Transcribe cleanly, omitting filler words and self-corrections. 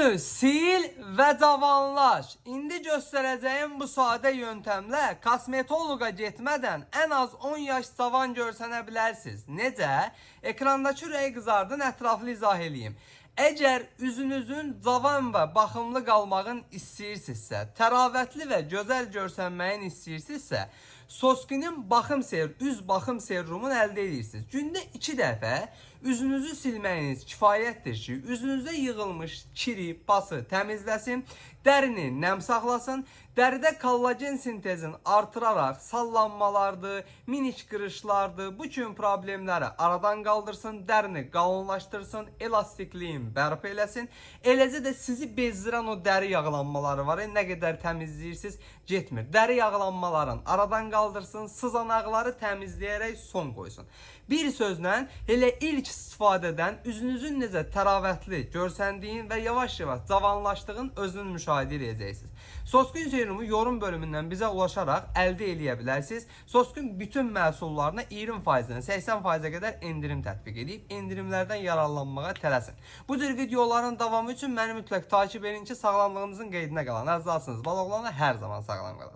Üzünü sil və cavanlaş. İndi göstərəcəyim bu sadə yöntəmlə kosmetoloqa getmədən ən az 10 yaş cavan görsənə bilərsiniz. Necə? Ekrandakı ürəyi qızardın, ətraflı izah eləyim. Əgər üzünüzün cavan və baxımlı qalmağın istəyirsinizsə, təravətli və gözəl görsənməyin istəyirsinizsə, Soskinin üz baxım serumunu əldə edirsiniz. Gündə 2 dəfə üzünüzü silməyiniz kifayətdir ki, üzünüzdə yığılmış kiri, pası təmizləsin, dərini nəm saxlasın, dəridə kollagen sintezini artıraraq sallanmalardır, minik qırışlardır, bu kimi problemləri aradan qaldırsın, dərini qalınlaşdırsın, elastikliyin bərpa eləsin. Eləcə də sizi bezdirən o dəri yağlanmaları var, nə qədər təmizləyirsiniz, getmir. Dəri yağlanmaların aradan qaldırsın, sızanaqları təmizləyərək son qoysun. Bir sözlə, elə ilk istifadədən üzünüzün necə təravətli görsəndiyin və yavaş-yavaş cavanlaşdığın özünüz müşahidə edəcəksiniz. Soskin serumu yorum bölümündən bizə ulaşaraq əldə eləyə bilərsiniz. Soskin bütün məhsullarına 20%-dən 80%-ə qədər endirim tətbiq edib, endirimlərdən yararlanmağa tələsin. Bu cür videoların davamı üçün məni mütləq takip edin ki, sağlamlığınızın qeydinə qalan. Əzizlərsiniz, baloğlanla hər zaman sağlam qalasınız.